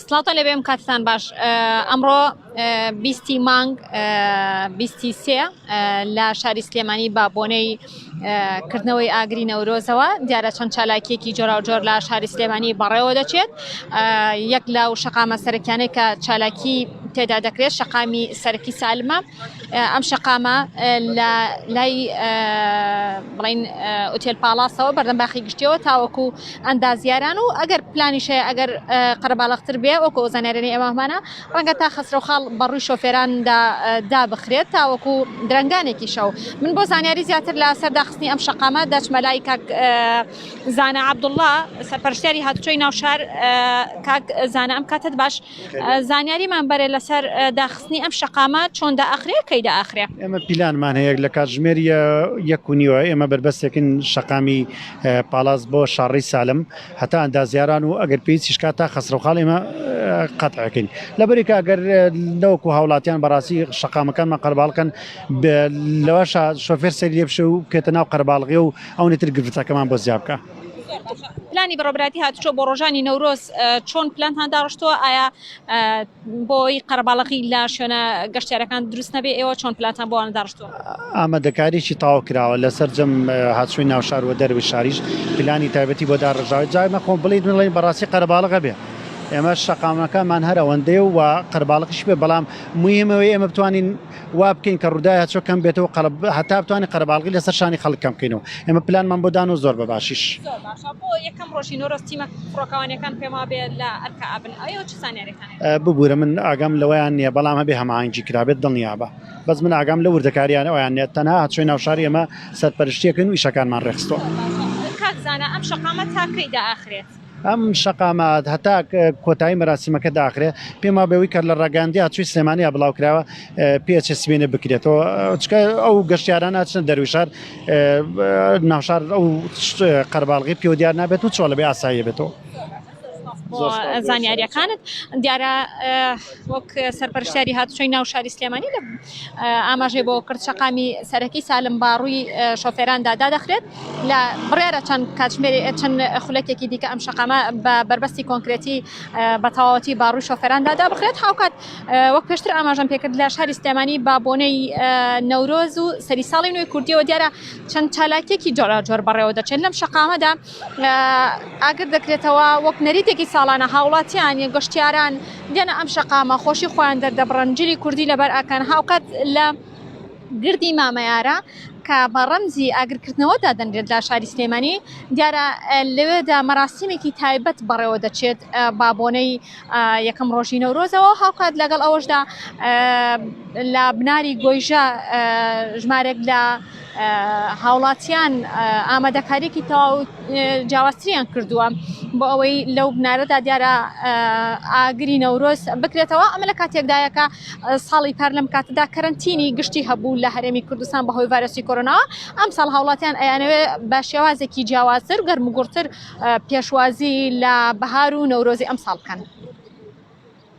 سڵاوتان لێبێ ئەم کاتتان باش ئەمڕۆ بیستی مانگ بیستی سێ لە شاری سلێمانی بە بۆنەی کردنەوەی ئاگری نەورۆزەوە دیارە چەند چالاکیەکی جۆراوجۆر لە شاری سلێمانی بەڕێوە دەچێت یەک لە و شەقامە سەرەکیانەی کە چالاکی تێدا دەکرێت شەقامی سەرەکی سالمە ئەم شەقامە لە لای بڵین ئوتێل پاڵاسەوە بەردەم باخی گشتیەوە تاوەکو ئەندازیاران و ئەگەر پلانیش هەیە ئەگەر قەرەباڵغتر بێ وەکو ئەو زانیارانەی ئێمە هەمانە ڕەنگە تا خەسرەوخاڵ بەڕووی شۆفێراندا دابخرێت تاوەکو درەنگانێکی شەو من بۆ زانیاری زیاتر لە سەر داخستنی ئەم شەقامە دەچمە لای کاک زانا عەبدوڵڵا سەرپەرشتیاری هاتوچۆی ناوشار کاک زانا ئەم کاتت باش زانیاریمان بەرێ لەسەر داخستنی ئەم شەقامە چۆن دائەخرێ کەی دائەخرێ؟ ئێمە پیلانمان هەیە لە کاتژمێر یەک و نیوە ئێمە بەربەستێکن شەقامی پاڵاس بۆ شاڕێی سالم هەتا ئەندازیاران و ئەگەر پێویستیش کات تا خەسرەوخاڵ ئێمە قەتعەکەین لەبەرێکە ئەگەر نەوەکو هاوڵاتیان بەڕاستی شەقامەکانمان قەرباڵکەن لەوەشە شۆفێر سەری لێ بشێ و بکێتە ناو قەرباڵغی و ئەونی تر گرفتەکەمان بۆ زیاد بکە. پلانی بەڕێوەبەرایەتی هاتوچۆ بۆ ڕۆژانی نەورۆز چۆن پلانتان داڕشتووە ئایا بۆی قەرەباڵغی لە شوێنە گەشتیارەکان دروست نەبێ ئێوە چۆن پلانتان بۆ ئەوانە داڕشتووە؟ ئامادەکاریی تەواو کراوە لە سەرجەم هاتوچۆی ناوشار و دەرەوەی شاریش پلانی تایبەتی بۆ داڕێژراوە جا ئێمە خۆم بڵێین بڵێین بەڕاستی قەرەباڵغە بێ ئێمە شەقامەکانمان هەر ئەوەندەیە و قەرەباڵغیش بێ بەڵام موهیم ئەوەیە ئێمە بتوانین وا بکەین کە ڕووداوی هاتوچۆ کەم بێتەوە هەتا بتوانین قەرەباڵغی لەسەر شانی خەڵک کەم بکەینەوە ئێمە پلانمان بۆ دانەوە زۆر بە باشیش. زۆر باشە بۆ یەکەم ڕۆژی نەورۆز تیمە فڕۆکەوانیەکان پێم وابێ لە ئەرکا ئەبن ئەیەوە چ زانیاریەکان هەیە؟ ببورە من ئاگام لەوەیان نیە بەڵام هەبێ هەماهەنگی کرابێت دڵنیابە بەس من ئاگام لە وردەکاریان ئەویان نیە تەنها هاتوچۆی ناوشاری ئێمە سەرپەرشتیەکەن و ئیشەکانمان ڕێکخستوە. زۆر باشە کاک زانا ئەم شەقامە تا کەی دائەخرێت؟ ئەم شەقامە هەتا کۆتایی مەراسیمەکە داخرێ پێم وابێ ئەوەی کە لە ڕاگەیاندنی هاتوچۆی سلێمانیا بڵاو کراوە پێچێ سبێنێ بکرێتەوە چکە ئەو گەشتیارانە ئەچنە دەروی شار ناوشار ئەو قەرباڵغی پێوە دیار نابێت و چۆڵە بێ ئاساییە بێتەوە. بۆ زانیاریەکانت دیارە وەک سەرپەرشتیاری هاتوچۆی ناو شاری سلێمانی لە ئاماژەی بۆ کرد شەقامی سەرەکی سالم باڕووی شۆفێراندا دادەخرێت لە بڕیارە چەند کاتژمێری چەند خولەکێکی دیکە ئەم شەقامە بە بەربەستی کۆنکرێتی بە تەواوەتی باڕووی شۆفێراندا دابخرێت هاوکات وەک پێشتر ئاماژەم پێکرد لە شاری سلێمانی با بۆنەی نەورۆز و سەری ساڵی نوێی کوردیەوە دیارە چەند چالاکیەکی جۆراوجۆر بەڕێوە دەچێت لەم شەقامەدا ئاگر دەکرێتەوە وەک نەریتێکی ساڵانە هاوڵاتیان یە گەشتیاران دێنە ئەم شەقامە خۆشی خۆیان دەردەبڕن جلی کوردی لەبەر ئەکەن هاوکات لە گردی مامەیارە کە بە ڕەمزی ئاگرکردنەوە دادەنرێت لە شاری سلێمانی دیارە لەوێدا مەراسیمێکی تایبەت بەڕێوە دەچێت با بۆنەی یەکەم ڕۆژی نەورۆزەوە هاوکات لەگەڵ ئەوەشدا لە بناری گۆیژە ژمارێک لە هاوڵاتیان ئامادەکاریەکی تەواو جیاوازتریان کردووە بۆ ئەوەی لەو بنارەدا دیارە ئاگری نەورۆز بکرێتەوە ئەمە لە کاتێکدایە کە ساڵی پار لەم کاتەدا کەرەنتینی گشتی هەبوو لە هەرێمی کوردستان بەهۆی ڤایرۆسی کۆرۆنا ئەم ساڵ هاوڵاتیان ئەیانەوێ بە شێوازێکی جیاوازتر گەرم و گوڕتر پێشوازی لە بەهار و نەورۆزی ئەم ساڵ بکەن.